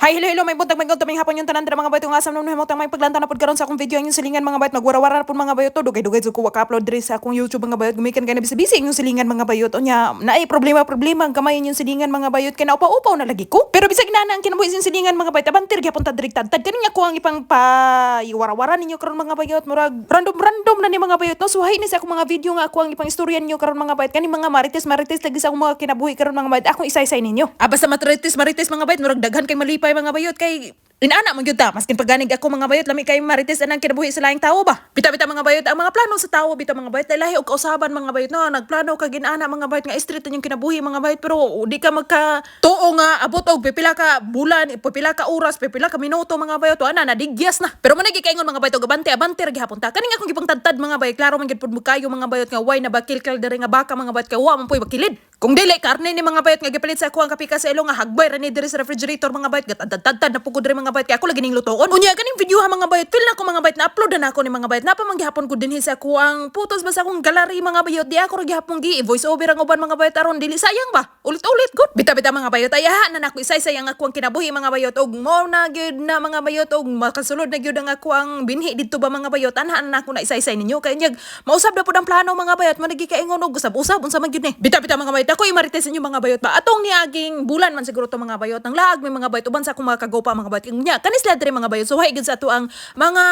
Hi, hello, hello, may buntag, may may hapon yung tanan dira, mga bayot, nga asam nung himot may paglanta na pud karon sa akong video ang inyong silingan, mga bayot. Magwarawara na pud, mga bayot, to dugay-dugay jud ko wa ka-upload diri sa akong YouTube, mga bayot, gumikan kay na busy-busy inyong silingan, mga bayot. Unya naay problema problema ang kamay inyong silingan, mga bayot, kay naupaw-upaw na lagi ko. Pero bisag na ang kinabuhi sa inyong silingan, mga bayot, abantir gyapon ta diri tadtad kani ako ang ipang pa warawara ninyo karon, mga bayot. Murag random random na ni, mga bayot, no. Suhay ni sa akong mga video nga ako ang ipang istorya ninyo karon, mga bayot, kani mga marites marites lagi sa akong mga kinabuhi karon, mga bayot, akong isa-isay ninyo. Ah, basta marites marites, mga bayot, murag daghan kay malipay, mga bayot, kay inana man gyud ta maskin pagganig ako, mga bayot, lami kay marites anang kinabuhi sa laing tawo ba. Bita-bita, mga bayot, ang mga plano sa tawo bitaw, mga bayot, lahi og kausaban, mga bayot, no. Nagplano kag inana, mga bayot, nga street inyong kinabuhi, mga bayot, pero di ka magka tuo nga abot og pipila ka bulan, pipila ka oras, pipila ka minuto, mga bayot, ana nadigyas na. Pero mo nagikaingon, mga bayot, og abante abante ra gihapon ta. Kani nga akong gipangtadtad, mga bayot, klaro man gyud pud mo kayo, mga bayot, nga way na bakilkal diri nga baka, mga bayot, kay wa man poy bakilid. Kung dili karne ni, mga bayot, nga gipalit sa ako ang kapika sa ilong nga hagbay ra ni diri sa refrigerator, mga bayot, gatadtad na pud ko diri, mga bayot, kay ako lagi ning lutoon. Unya ganing video ha, mga bayot, feel na ko, mga bayot, na upload na nako ni, mga bayot, napa man gihapon ko dinhi sa ako ang photos ba sa akong gallery, mga bayot. Di ako ra gihapon gi voice over ang uban, mga bayot, aron dili sayang ba, ulit-ulit gud. Bita-bita, mga bayot, ayaha na nako isay-say ang ako ang kinabuhi, mga bayot, og mo na gyud na, mga bayot, og makasulod na gyud ang ako ang binhi didto ba, mga bayot. Anha na nako na isay-say ninyo kay nyag mausab na pud ang plano, mga bayot. Mo nagikaingon og usab-usab unsa man gyud ni. Bita-bita, mga bayot, ako imarites inyo, mga bayot ba. Atong niaging bulan man siguro to, mga bayot, nang laag may, mga bayot, uban sa akong mga kagopa, mga bayot. Nya kani sila diri, mga bayot, suhay gyud sa ato ang mga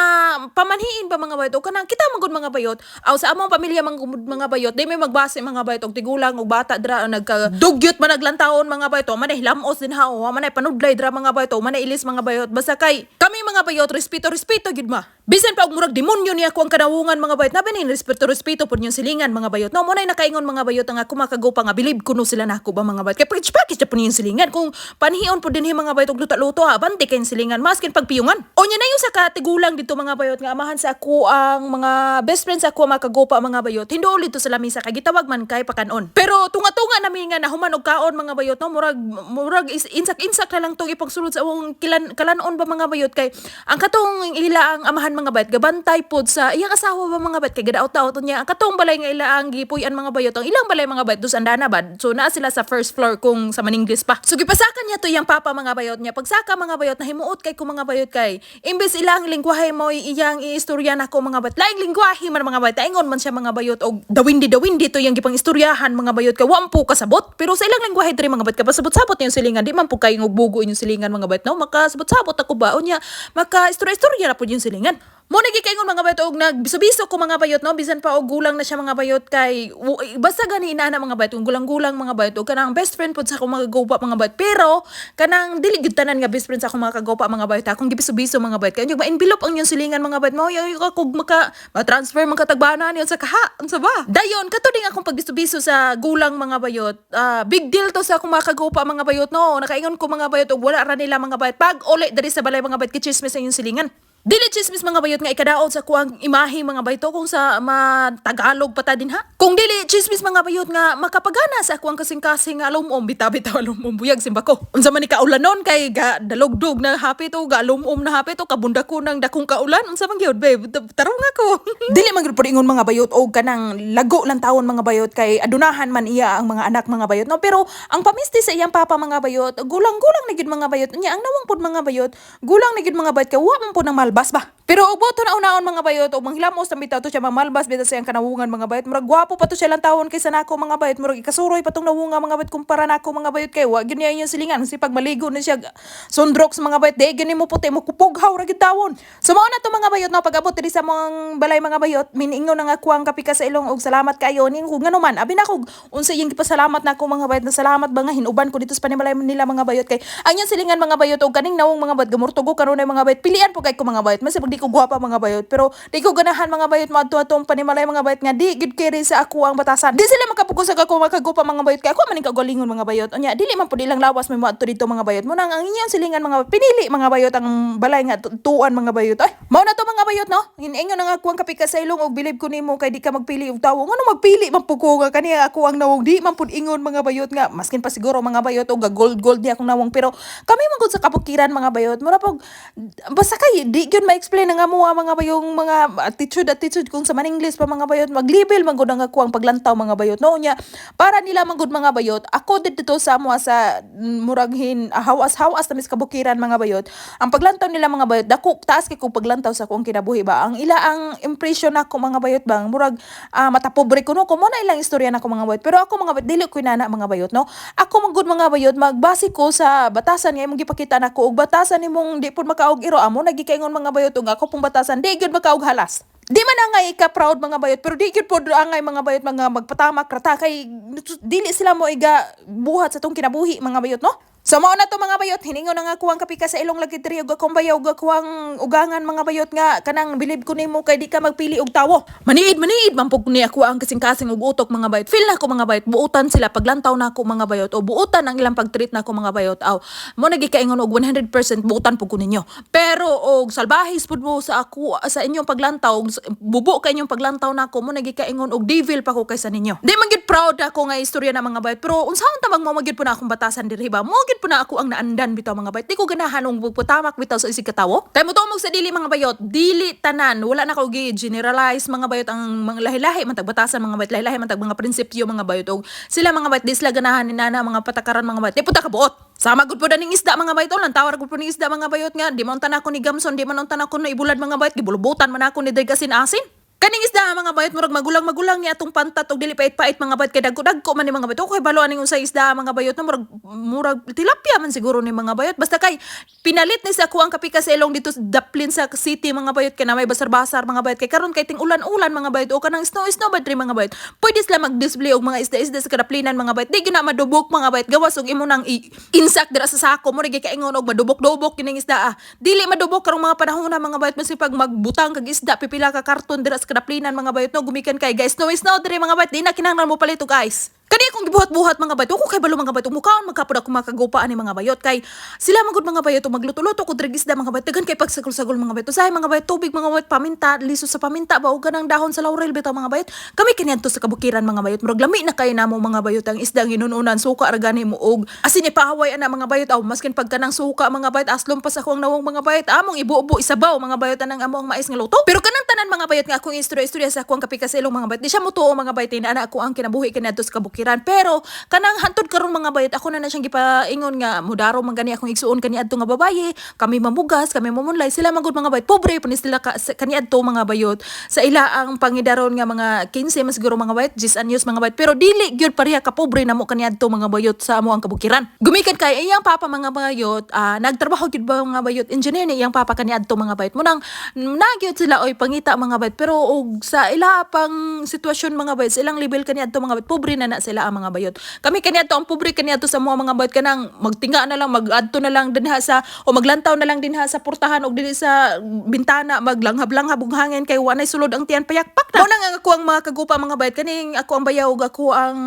pamanhiin ba, mga bayot, o kanang kita man gud, mga bayot, aw sa among pamilya man gud, mga bayot, di may magbase, mga bayot, og tigulang og bata dira ang nagka dugyot man naglantawon, mga bayot, o man ay lamos din ha, o man ay panudlay dira, mga bayot, o man ay ilis, mga bayot. Basta kay kami, mga bayot, respeto respeto gyud ma. Bisan pa og murag demonyo niya ako ang kanawungan, mga bayot, nabi ni respeto respeto pud yung silingan, mga bayot, no. Mo nay nakaingon, mga bayot, ang ako makagopa nga bilib kuno sila nako ba, mga bayot, kay package package na po yung silingan. Kung panhion po dinhi, mga bayot, og luto-luto ha, abante kay silingan maskin pagpiyungan. O nya na yung sa katigulang dito, mga bayot, nga amahan sa ako ang mga best friend sa ako makagopa, mga bayot, hinduol dito sa lamisa kay gitawag man kay pakanon. Pero tunga-tunga nami nga nahuman og kaon, mga bayot, no. Murag murag insak-insak na lang tong ipagsulod sa among kilan kalanon ba, mga bayot, kay ang katong ila ang amahan, mga bayot, gabantay pod sa iyang asawa ba, mga bayot, kay gadaot-daot niya ang katong balay nga ila ang gipuy-an, mga bayot. Ang ilang balay, mga bayot, dos andana ba, so naa sila sa first floor kung sa Maninglis pa. So gipasaka niya to iyang papa, mga bayot. Niya pagsaka, mga bayot, nahimuot kay ko, mga bayot, kay imbes ilang lingwahe mo iyang iistorya nako, mga bayot, laing lingwahe man, mga bayot. Ingon man siya, mga bayot, og dawindi dawindi to iyang gipang istoryahan, mga bayot, kay wa man po kasabot. Pero sa ilang lingwahe diri, mga bayot, kapasabot-sabot yung silingan. Di man po kay ngugbugo inyong silingan, mga bayot, no. Makasabot-sabot ako ba unya maka istorya-istorya na po yung silingan. Mo nagikaingon, mga bayot, og nagbiso-biso ko, mga bayot, no, bisan pa og gulang na siya, mga bayot, kay basta gani inana, mga bayot, kung gulang-gulang, mga bayot, og kanang best friend pod sa akong mga kagopa, mga bayot. Pero kanang dili gyud tanan nga best friend sa akong mga kagopa, mga bayot, akong gibiso-biso, mga bayot, kay unyag ma-envelope ang inyong silingan, mga bayot, mao yung ako maka ma-transfer man katagbana niyo sa kaha unsa ba. Dayon kato ding akong pagbiso-biso sa gulang, mga bayot, ah, big deal to sa akong mga kagopa, mga bayot, no. Nakaingon ko, mga bayot, og wala ra nila, mga bayot, pag uli diri sa balay, mga bayot, kichismis ang inyong silingan. Dili chismis, mga bayot, nga ikadaot sa kuang imahe, mga bayot, kung sa ma Tagalog pa ta din ha. Kung dili chismis, mga bayot, nga makapagana sa akuang kasing-kasing nga alumom, bitaw-bitaw alumom buyag simba ko. Unsa man ni kaulanon kay ga dalugdog na hapit o ga alumom na hapit o kabunda ko ng dakong kaulan, unsa man gyud babe, tarong ako. Dili man gyud pud ingon, mga bayot, og kanang lago lang tawon, mga bayot, kay adunahan man iya ang mga anak, mga bayot, no. Pero ang pamisti sa iyang papa, mga bayot, gulang-gulang na gyud, mga bayot. Nya ang nawong pud, mga bayot, gulang na gyud, mga bayot, kay wa man pud nang malbas ba. Pero og boto na unaon, mga bayot, og manghilamos na bitaw to siya mamalbas bitaw sa iyang kanawungan, mga bayot. Murag gwapo pa to siya lang tawon kaysa nako, mga bayot. Murag ikasuroy pa tong nawunga, mga bayot, kumpara nako, mga bayot, kay wa gyud niya inyong silingan. Sipag maligo na siya sundrox, mga bayot, di gyud mo puti mo kupughaw ra gyud tawon. So mao na to, mga bayot, no. Pag-abot diri sa mga balay, mga bayot, miniingon na nga kuang kapika sa ilong og salamat kayo ning kung ngano man. Abi na ko unsa iyang gipasalamat nako, mga bayot, na salamat ba nga hinuban ko dito sa panimalay nila, mga bayot, kay ang iyang silingan, mga bayot, og kaning nawong, mga bayot, gamurtugo karon mga bayot, pilian po kay ko, mga bayot. Masig di ko gwapa, mga bayot, pero di ko ganahan, mga bayot, moadto atong panimalay, mga bayot, nga di gid keri sa ako ang batasan. Di sila makapugos sa ako makagupa, mga bayot, kay ako man ning kaugalingon, mga bayot. Unya dili man pud ilang lawas may moadto dito, mga bayot. Mo nang ang inyong silingan, mga pinili, mga bayot, ang balay nga tuan, mga bayot. Ay, mao na to, mga bayot, no. Ingon ang ako ang kapika sa ilong og bilib ko nimo kay di ka magpili og tawo. Ngano magpili man pud ko nga kani ako ang nawong? Di man pud ingon, mga bayot, nga maskin pa siguro, mga bayot, og gold gold di akong nawong, pero kami man gud sa kabukiran, mga bayot, mura pog basta kay di gyud ma-explain. Simple na nga mo mga bayong mga attitude attitude kung sa man English pa, mga bayot, maglibel man gud ang ako ang paglantaw, mga bayot, no? Nya para nila man gud, mga bayot, ako dito sa amo sa murag hin hawas-hawas na mis kabukiran, mga bayot. Ang paglantaw nila, mga bayot, dako taas kay kung paglantaw sa akong kinabuhi ba. Ang ila ang impression nako, mga bayot, bang murag matapobre ko, no? Kumo na ilang istorya nako, mga bayot. Pero ako, mga bayot, dili ko inana, mga bayot, no? Ako man gud, mga bayot, magbase ko sa batasan nga imong gipakita nako ug batasan nimong di pud makaog iro. Amo nagikaingon, mga bayot, ug ako pong batasan di gyud makaog halas. Di man angay ka proud, mga bayot, pero di gyud pod angay, mga bayot, mga magpatamak rata kay dili sila mo iga buhat sa tong kinabuhi, mga bayot, no? So mao na to, mga bayot, hiningon na nga ko ang kapika sa ilong lagi diri ug akong bayaw ug ako ang ugangan, mga bayot, nga kanang bilib ko nimo kay di ka magpili og tawo. Maniid maniid man pud ni ako ang kasing-kasing ug utok, mga bayot. Feel na ako, mga bayot, buutan sila paglantaw na ako, mga bayot, o buutan ang ilang pagtreat na ako, mga bayot. Aw, mo nagikaingon og 100% buutan pud ko ninyo. Pero og salbahis pud mo sa ako sa inyong paglantaw, og bubo ka inyong paglantaw nako, mo nagikaingon og devil pa ko kaysa ninyo. Di man gyud proud ako nga istorya na, mga bayot, pero unsaon ta mo magyud po na akong batasan diri ba? Mo gyud po na ako ang naandan bitaw, mga bayot. Di ko ganahan og putamak bitaw sa isig katawo. Kay mo sa dili, mga bayot, dili tanan, wala na ko gi generalize, mga bayot, ang mga lahi-lahi man tag batasan, mga bayot, lahi-lahi man tag mga prinsipyo, mga bayot, og sila, mga bayot, di sila ganahan ni nana mga patakaran, mga bayot. Di pud ta kabuot. Sama gud po ning isda, mga bayot, lang tawar gud po ning isda, mga bayot, nga di man unta nako ni Gamson, di man unta nako na ibulad, mga bayot, gibulubutan man ako ni Deg asin. Kaning isda, mga bayot, murag magulang-magulang ni atong pantat og dili pait-pait, mga bayot, kay dagko-dagko man ni, mga bayot. Okay balo aning unsay isda, mga bayot, no? Murag murag tilapia man siguro ni, mga bayot. Basta kay pinalit ni sa ako ang kapika sa ilong dito sa Daplin sa city, mga bayot, kay na may basar-basar, mga bayot, kay karon kay ting ulan-ulan, mga bayot, o kanang snow-snow ba diri, mga bayot. Pwede sila mag-display og mga isda-isda sa kadaplinan, mga bayot. Di gyud na madubok, mga bayot, gawas og imo nang insak dira sa sako mo rin kaingon og madubok-dubok kining isda ah. Dili madubok karong mga panahon na, mga bayot, maski pag magbutang kag isda pipila ka karton dira sa kadaplinan, mga bayot, no? Gumikan kay guys snow snow diri, mga bayot, di na kinahanglan mo palit og ice. Kani akong gibuhat-buhat, mga bayot, ko kay balo, mga bayot, mukaon magkapod ako makagupa ani, mga bayot, kay sila man gud, mga bayot, magluto-luto ko diri isda, mga bayot, dagan kay pagsagol-sagol, mga bayot. Usahay, mga bayot, tubig, mga bayot, paminta, liso sa paminta ba og kanang dahon sa laurel bitaw, mga bayot. Kami kaniadto sa kabukiran, mga bayot, murag lami na kay namo, mga bayot, ang isda ang inununan, suka ra gani mo og asin ipaaway ana, mga bayot. Aw, maskin pag kanang suka, mga bayot, aslom pa sa akong nawong, mga bayot, among ibubo isabaw, mga bayot, anang amo ang mais nga luto. Pero kanang tanan, mga bayot, nga akong istorya-istorya sa akong kapika sa ilong, mga bayot, di siya mutuo, mga bayot, ana ako ang kinabuhi kaniadto sa kabukiran. Pero kanang hantod karon, mga bayot, ako na na siyang gipaingon nga mudaro man gani akong igsuon kaniadto nga babaye, kami mamugas, kami mamunlay. Sila man gud, mga bayot, pobre pa ni sila kaniadto, mga bayot, sa ila ang pangidaron nga mga 15 man siguro, mga bayot, 10 anyos, mga bayot, pero dili gyud pareha ka pobre namo kaniadto, mga bayot, sa amo ang kabukiran. Gumikan kay iyang papa, mga bayot, nagtrabaho gyud ba, mga bayot, engineer ni iyang papa kaniadto, mga bayot. Munang nagyud sila oy pangita, mga bayot, pero og sa ila pang sitwasyon, mga bayot, sa ilang level kaniadto, mga bayot, pobre na na sila ang mga bayot. Kami kaniadto, ang pobre kaniadto sa mga bayot, kanang magtinga na lang, magadto na lang dinha sa o maglantaw na lang dinha sa portahan og dili sa bintana, maglanghab-langhab og hangin kay wa nay sulod ang tiyan, payakpak na. Mao na nga ako ang mga kagupa, mga bayot, kaning ako ang bayaw ug ako ang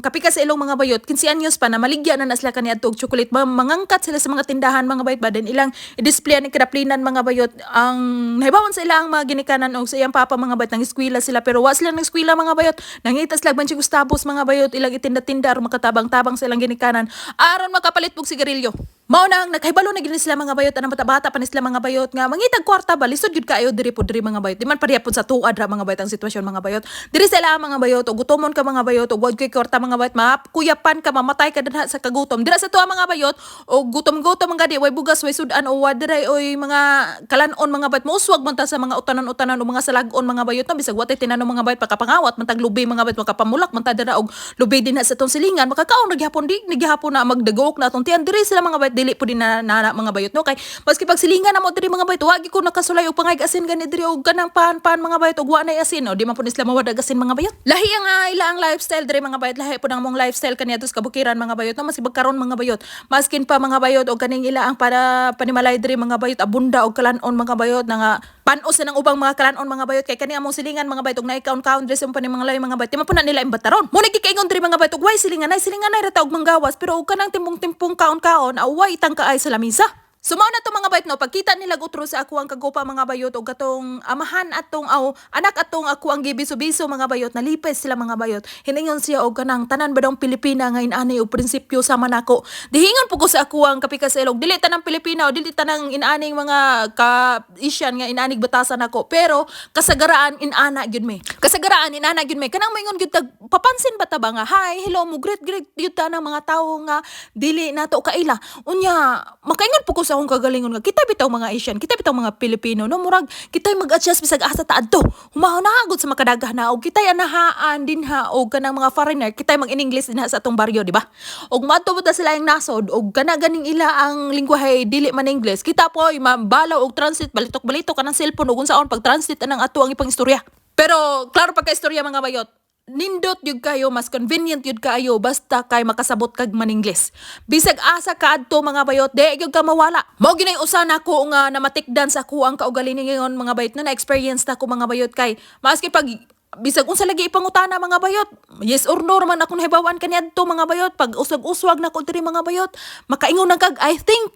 kapika sa ilong, mga bayot, 15 anyos pa na maligya na na sila kaniadto og chocolate. Mangangkat sila sa mga tindahan, mga bayot ba, then ilang i-display ani kadaplinan, mga bayot. Ang nahibawan sa ilang mga ginikanan og sa iyang papa, mga bayot, nang eskwela sila, pero wa sila nang eskwela, mga bayot. Nangita sila bansi Gustavos, mga bayot, ilang itinda-tinda aron makatabang-tabang sa ilang ginikanan aron makapalit og sigarilyo. Mao na ang nakahibalo na gid ni sila, mga bayot, anang bata-bata pa ni sila, mga bayot, nga mangitag kwarta ba, lisod gyud kaayo diri po diri, mga bayot. Di man pareha pud sa tuad ra, mga bayot, ang sitwasyon, mga bayot. Diri sa ila, mga bayot, og gutomon ka, mga bayot, og wa kay kwarta, mga bayot, makuyapan ka, mamatay ka dinha sa kagutom. Dira sa tuwa, mga bayot, og gutom-gutom ang gadi, way bugas, way sudan o wa diray oy mga kalanon, mga bayot, mouswag man ta sa mga utanon-utanon o mga salag-on, mga bayot, no? Bisag watay tinanom, mga bayot, pakapangawat man tag lubi, mga bayot, makapamulak man ta dira og lubi dinha sa tong silingan, makakaon na gihapon, di na gihapon na magdagok na atong tiyan. Diri sila, mga bayot, dili pud na na mga bayot, no? Kay maski pag silingan na mo diri, mga bayot, wagi ko nakasulay og pangayg asin gani diri og kanang pan-pan, mga bayot, og wa nay asin, o di man pud ni sila mawadag asin, mga bayot. Lahi ang ila ang lifestyle diri, mga bayot, lahi pud ang among lifestyle kaniadto sa kabukiran, mga bayot, no? Maski pagkaron, mga bayot, maskin pa, mga bayot, og kaning ila ang para panimalay diri, mga bayot, abunda og kalanon, mga bayot, na nga panos na ng ubang mga kalanon, mga bayot, kay kani among silingan, mga bayot, og naikaon-kaon diri sa among panimalay, mga bayot, di man pud na nila imbataron. Mo nagikaingon diri, mga bayot, og way silingan ay silingan ay ra ta og manggawas, pero og kanang timpong-timpong kaon-kaon, away tangkaay sa lamisa. So mao na to, mga bayot, no, pagkita nila utro sa ako ang kagupa, mga bayot, og katong amahan atong aw anak atong ako ang gibiso-biso, mga bayot, nalipay sila, mga bayot. Hiningon siya og kanang tanan ba daw Pilipina nga inani og prinsipyo sama nako. Dihingon po ko sa ako ang kapikas sa ilog, dili tanang Pilipina o dili tanang inaning mga ka Asian nga inanig batasan nako, pero kasagaraan inana gyud mi. Kasagaraan inana gyud mi. Kanang moingon gyud tag papansin ba ta ba nga hi, hello, mo greet greet gyud ta ng mga tawo nga dili nato kaila. Unya makaingon po ko sa akong kagalingon nga kita bitaw mga Asian, kita bitaw mga Pilipino, no, murag kita'y mag-adjust bisag asa ta adto. Humahunahagod sa makadaghan na og kita'y anahaan dinha og kanang mga foreigner, kita'y mag-in-English dinha sa atong baryo, di ba? Og madto ta sila ang nasod og kana ganing ila ang lingwahe dili man English. Kita po ay mabalaw og translate, balitok-balitok kanang cellphone ug unsaon pag translate anang ato ang ipang istorya. Pero klaro pagka istorya, mga bayot, nindot yun kayo, mas convenient yun kayo, basta kay makasabot kag maningles. Bisag asa ka adto, mga bayot, di gyud ka mawala. Mao ginay usa nako nga namatikdan sa ako ang kaugalingon ngayon, mga bayot, na na-experience na ko, mga bayot, kay maski pag bisag unsa lagi ipangutana, mga bayot, yes or no man akong nahibawan kaniadto, mga bayot. Pag uswag-uswag na ko diri, mga bayot, makaingon lang kag I think,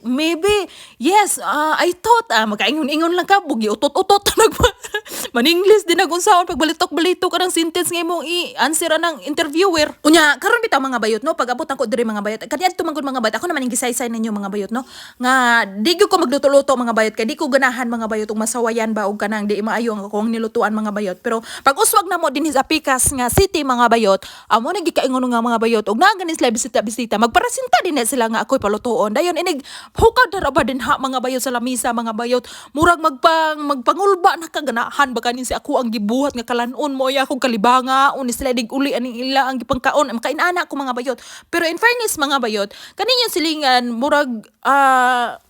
maybe, yes, I thought, makaingon-ingon lang ka, bugi utot-utot nag man-English din nagunsaon pag balitok-balitok ka ng sentence nga imong i-answer ang interviewer. Unya karon bitaw, mga bayot, no, pag abot ako diri, mga bayot, kaniadto man gud, mga bayot, ako naman ang gisaysay ninyo, mga bayot, no, nga di gyud ko magluto-luto, mga bayot, kay di ko ganahan, mga bayot, ug masawayan ba og kanang di maayo ang akong nilutuan, mga bayot. Pero pag uswag na mo dinhi sa Pikas nga city, mga bayot, amo na gikaingon nga, mga bayot, og naa gani sila bisita-bisita, magparasinta din na sila nga ako'y palutuon. Dayon inig hukad na ra ba din ha, mga bayot, sa lamisa, mga bayot, murag magpangulba na kaganahan ba kanin si ako ang gibuhat nga kalanon mo ay akong kalibanga ni sila inig uli aning ila ang gipangkaon, makainana ko, mga bayot. Pero in fairness, mga bayot, kaninyo silingan murag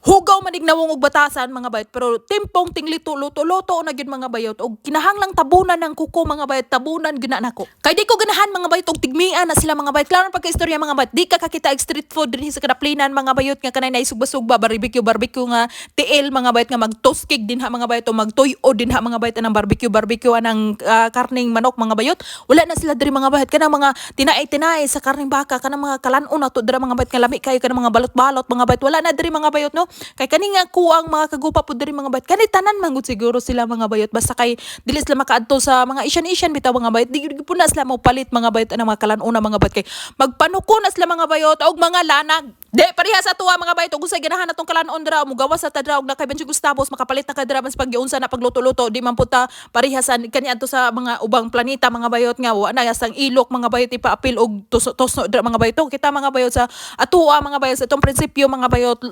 hugaw manig nawong og batasan, mga bayot, pero timpong tinglito luto luto na gyud, mga bayot, og kinahanglang tabunan ng kuko, mga bayot, tabunan gyud na nako. Kay di ko ganahan, mga bayot, og tigmian na sila, mga bayot. Klaro pagka istorya, mga bayot, di ka kakita og street food dinhi sa kadaplinan, mga bayot, nga kanay naisugba-sugba, barbecue barbecue nga tiil, mga bayot, nga magtoskig dinha, mga bayot, o magtuyo dinha, mga bayot, anang barbecue barbecue anang karning manok, mga bayot. Wala na sila diri, mga bayot, kanang mga tinae-tinae sa karning baka, kanang mga kalan-on ato dira, mga bayot, nga lami kayo, kanang mga balot-balot, mga bayot, wala na diri, mga bayot, no, kay kani nga kuang mga kagupa po diri, mga bayot, kani tanan man gud siguro sila, mga bayot, basta kay dili sila makaadto sa mga Asian Asian bitaw, mga bayot, di gyud po na sila mo palit, mga bayot, anang mga kalan-on mga bayot, kay magpanuko na sila, mga bayot, og mga lanag. Di pareha sa tuwa, mga bayot. Og unsay ganahan atong kalan-on dira, mugawas sa ta dira og nakay 20 gustavos, makapalit na ka dira mas pag giunsa na pagluto-luto. Di man pud ta pareha sa kaniadto sa mga ubang planeta, mga bayot, nga wa na sang ilok, mga bayot, ipaapil og tosno dira, mga bayot. Kita, mga bayot, sa atoa, mga bayot, sa itong prinsipyo, mga bayot,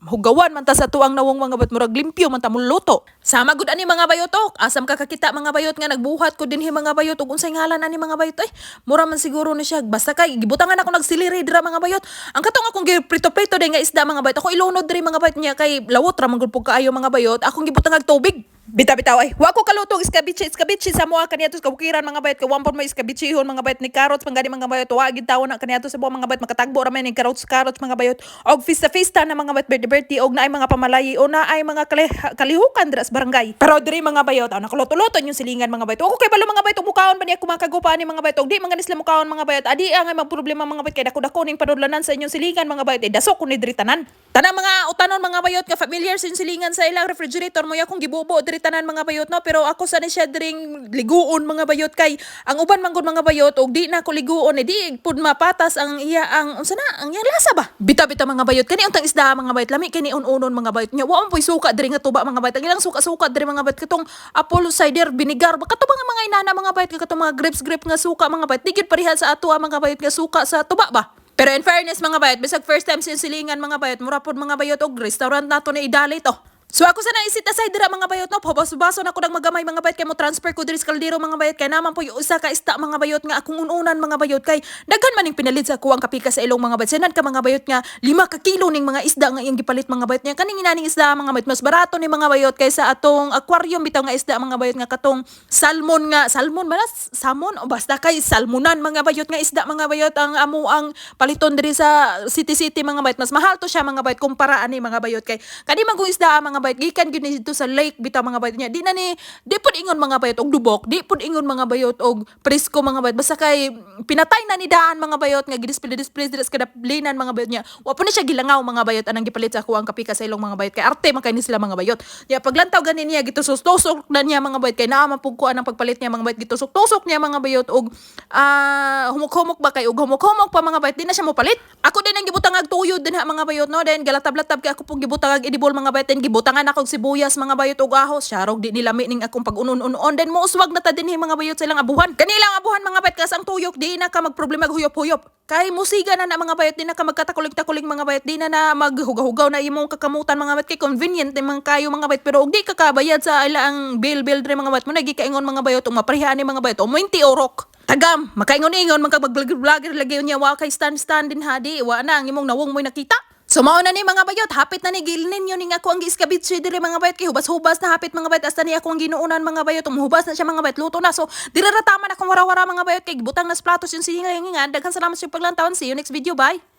hugawan man ta sa tuang nawong, mga bayot, murag limpyo man ta luto. Sama gud ani, mga bayot, ok. Asam ka kakita, mga bayot, nga nagbuhat ko dinhi, mga bayot, ug unsay ngalan ani, mga bayot, ay mura man siguro ni siya, basta kay gibutangan ako nagsiliri dira, mga bayot. Ang katong akong giprito-prito day nga isda, mga bayot, ako ilunod diri, mga bayot, niya kay lawot ra man gud pug kaayo, mga bayot, akong gibutangag tubig. Bita bitaw ay, wa ko kaluto og iskabiche, iskabiche sa moa kaniadto sa kabukiran, mga bayot, kay wampon mo iskabichehon, mga bayot, ni carrots man gani, mga bayot, wa gid tawo na kaniadto sa buwa, mga bayot, makatagbo ra man ni carrots carrots, mga bayot, og fista fista na, mga bayot, birthday birthday og naay mga pamalayi o naay mga kalihukan dira sa barangay. Pero diri, mga bayot, aw nakaluto-luto yung silingan, mga bayot. Wa ko kay balo, mga bayot, og mukaon ba niya ko mga kagupa ni, mga bayot, og di man gani sila mukaon, mga bayot. Adi ang ay magproblema, mga bayot, kay dako-dako ning padudlanan sa inyong silingan, mga bayot, eh, dasok ko ni diri tanan. Tanang mga utanon, mga bayot, nga familiar sa inyong silingan sa ilang refrigerator mo akong gibubo diri tanan, mga bayot, no, pero ako sa ni siya diring liguon, mga bayot, kay ang uban man gud, mga bayot, og di na ko liguon eh, di pud mapatas ang iya ang unsa na ang iyang lasa ba. Bita-bita, mga bayot, kani untang isda, mga bayot, lami kini un-unon, mga bayot, nya wa man poy suka diri nga tuba, mga bayot. Ang ilang suka-suka diri, mga bayot, katong apple cider vinegar ba kato mga inana, mga bayot, katong mga grapes grape nga suka, mga bayot, di gyud pareha sa ato, mga bayot, nga suka sa tuba ba. Pero in fairness, mga bayot, bisag first time sa silingan, mga bayot, mura pod, mga bayot, og restaurant nato na idali to. So ako sa naisit aside dira, mga bayot, no, pabaso-baso na ko nang magamay, mga bayot, kay mo transfer ko diri sa kaldero, mga bayot, kay naman po yung usa ka isda, mga bayot, nga akong ununan, mga bayot, kay daghan man ning pinalit sa kuwang kapika sa ilong, mga bayot. Sinan ka, mga bayot, nga 5 ka kilo ning mga isda nga iyang gipalit, mga bayot, niya. Kaning inaning isda, mga bayot, mas barato ni, mga bayot, kaysa atong aquarium bitaw nga isda, mga bayot, nga katong salmon nga salmon ba na salmon o basta kay salmonan, mga bayot, nga isda, mga bayot, ang amo ang paliton diri sa city city, mga bayot. Mas mahal to siya, mga bayot, kumpara ani, mga bayot, kay kani man kung isda, mga bayot. Gikan gyud ni dito sa lake bitaw, mga bayot. Nya di na ni, di pud ingon, mga bayot, og dubok, di pud ingon, mga bayot, og presko, mga bayot. Basta kay pinatay na ni daan, mga bayot, nga gidisplay display dira sa kadaplinan, mga bayot. Nya wa pud ni siya gilangaw, mga bayot, anang gipalit sa ako ang kapika sa ilong, mga bayot, kay arte man kay ni sila, mga bayot. Nya paglantaw gani niya, gitusok-tusok na niya, mga bayot, kay naa man pud ko anang pagpalit niya, mga bayot. Gitusok-tusok niya, mga bayot, og humok-humok ba kay, og humok-humok pa, mga bayot, di na siya mopalit. Ako din ang gibutang ag tuyod din ha, mga bayot, no. Then galatab-latab kay ako pong gibutang ag edible, mga bayot. Then gibutangan ako og sibuyas, mga bayot, og ahos. Sharog di nilami ning akong pag-unon-unon. Then mouswag na ta dinhi, mga bayot, sa ilang abuhan. Kanilang abuhan, mga bayot, kas ang tuyok di na ka magproblema og huyop-huyop. Kay musiga na na, mga bayot, di na ka magkatakulig-takulig, mga bayot, di na na maghugaw-hugaw na imong kakamutan, mga bayot, kay convenient ni mga kayo, mga bayot. Pero og di ka kabayad sa ilang bill bill dre, mga bayot, mo nagi kaingon, mga bayot, ug mapareha ni, mga bayot, o 20 orok. Tagam, makaingon-ingon, man ka mag-vlogger lagi niya, wa kay stand stand din ha, di, wa na ang imong nawong mo'y nakita. So mao na ni, mga bayot, hapit na ni gilnin yun ning ako ang giiskabitse diri, mga bayot, kay hubas-hubas na hapit, mga bayot, hasta ni ako ang ginuunan, mga bayot, umuhubas na siya, mga bayot, luto na. So diri ra taman akong wara-wara, mga bayot, kay gibutang na sa platos yung silingan. Daghan salamat sa paglantawan. See you next video, bye.